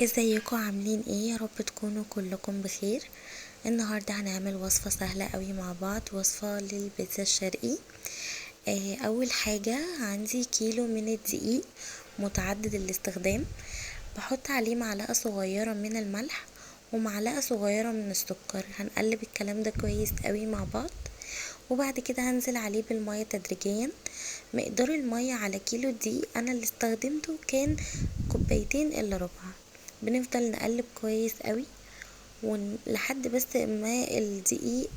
ازيكم عاملين ايه؟ يا رب تكونوا كلكم بخير. النهارده هنعمل وصفة سهلة قوي مع بعض، وصفة للبيتزا الشرقي. اول حاجة عندي كيلو من الدقيق متعدد الاستخدام، بحط عليه معلقة صغيرة من الملح ومعلقة صغيرة من السكر. هنقلب الكلام ده كويس قوي مع بعض، وبعد كده هنزل عليه بالمية تدريجيا. مقدار المية على كيلو الدقيق انا اللي استخدمته كان كوبايتين الا ربع. بنفضل نقلب كويس قوي لحد بس ما الدقيق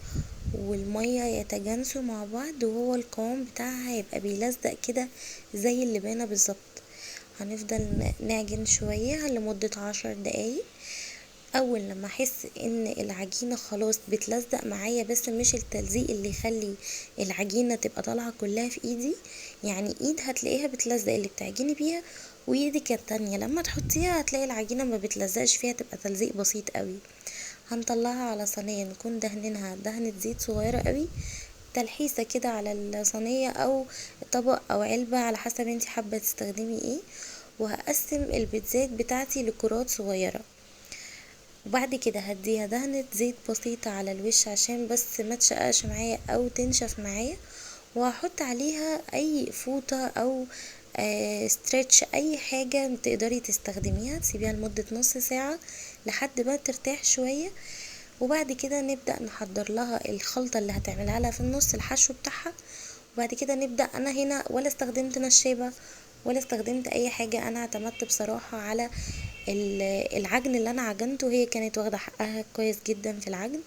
والمية يتجانسوا مع بعض، وهو القوام بتاعها هيبقى بيلزق كده زي اللبانة بالظبط. هنفضل نعجن شوية لمدة 10 دقايق. اول لما احس ان العجينة خلاص بتلزق معايا، بس مش التلزيق اللي يخلي العجينة تبقى طالعة كلها في ايدي، يعني ايد هتلاقيها بتلزق اللي بتعجني بيها، وايدك التانية لما تحطيها هتلاقي العجينة ما بتلزقش فيها، تبقى تلزيق بسيط قوي. هنطلعها على صينية نكون دهنينها دهنة زيت صغيرة قوي، تلحيسة كده على الصينية او طبق او علبة على حسب انتي حابة تستخدمي ايه. وهقسم البيتزات بتاعتي لكرات صغيرة، وبعد كده هديها دهنة زيت بسيطة على الوش عشان بس ما تشققش معايا او تنشف معايا، وهحط عليها اي فوطة او stretch، اي حاجة تقدري تستخدميها. تسيبيها لمدة نص ساعة لحد ما ترتاح شوية، وبعد كده نبدأ نحضر لها الخلطة اللي هتعملها لها في النص، الحشو بتاعها. وبعد كده نبدأ. انا هنا ولا استخدمت نشابة ولا استخدمت اي حاجة، انا اعتمدت بصراحة على العجن اللي انا عجنته، هي كانت واخدة حقها كويس جدا في العجن.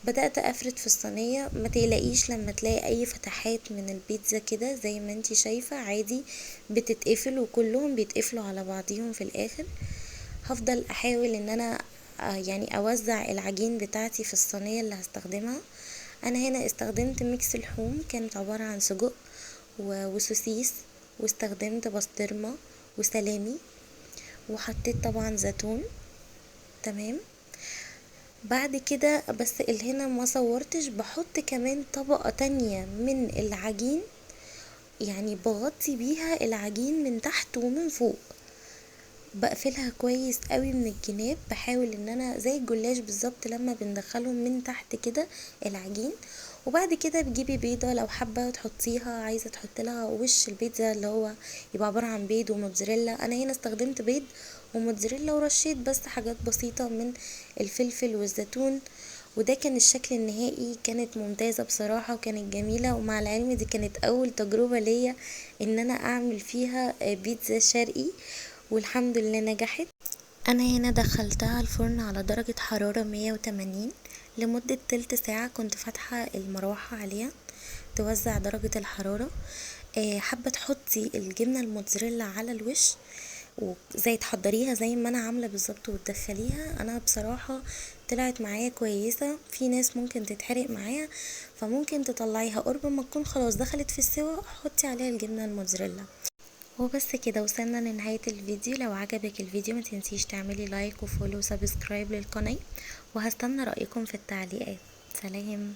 بدأت افرد في الصينية. ما تقلقيش لما تلاقي اي فتحات من البيتزا كده زي ما انتي شايفة، عادي بتتقفل وكلهم بيتقفلوا على بعضيهم في الاخر. هفضل احاول ان انا اوزع العجين بتاعتي في الصينية اللي هستخدمها. انا هنا استخدمت mix لحوم، كانت عبارة عن سجق وسوسيس، واستخدمت بسطرمة وسلامي، وحطيت طبعا زيتون. تمام. بعد كده بس اللي هنا ما صورتش، بحط كمان طبقة تانية من العجين، يعني بغطي بيها العجين من تحت ومن فوق، بقفلها كويس قوي من الجناب. بحاول ان انا زي الجلاش بالظبط لما بندخلهم من تحت كده العجين. وبعد كده بتجيبي بيضة لو حابة تحطيها، عايزة تحط لها وش البيتزا اللي هو يبقى عبارة عن بيض وموتزاريلا. انا هنا استخدمت بيض وموتزاريلا ورشيت بس حاجات بسيطة من الفلفل والزيتون، وده كان الشكل النهائي. كانت ممتازة بصراحة وكانت جميلة، ومع العلم دي كانت اول تجربة ليا ان انا اعمل فيها بيتزا شرقي، والحمد لله نجحت. انا هنا دخلتها الفرن على درجة حرارة 180 لمدة تلت ساعة، كنت فاتحة المروحة عليها توزع درجة الحرارة. حابة تحطي الجبنة الموتزاريلا على الوش وزي تحضريها زي ما انا عاملة بالظبط وتدخليها. انا بصراحة طلعت معايا كويسة، في ناس ممكن تتحرق معايا، فممكن تطلعيها قرب ما تكون خلاص دخلت في السوا حطي عليها الجبنة الموتزاريلا. وبس كده وصلنا لنهاية الفيديو. لو عجبك الفيديو ما تنسيش تعملي like و follow و subscribe للقناة، وهستنى رأيكم في التعليقات. سلام.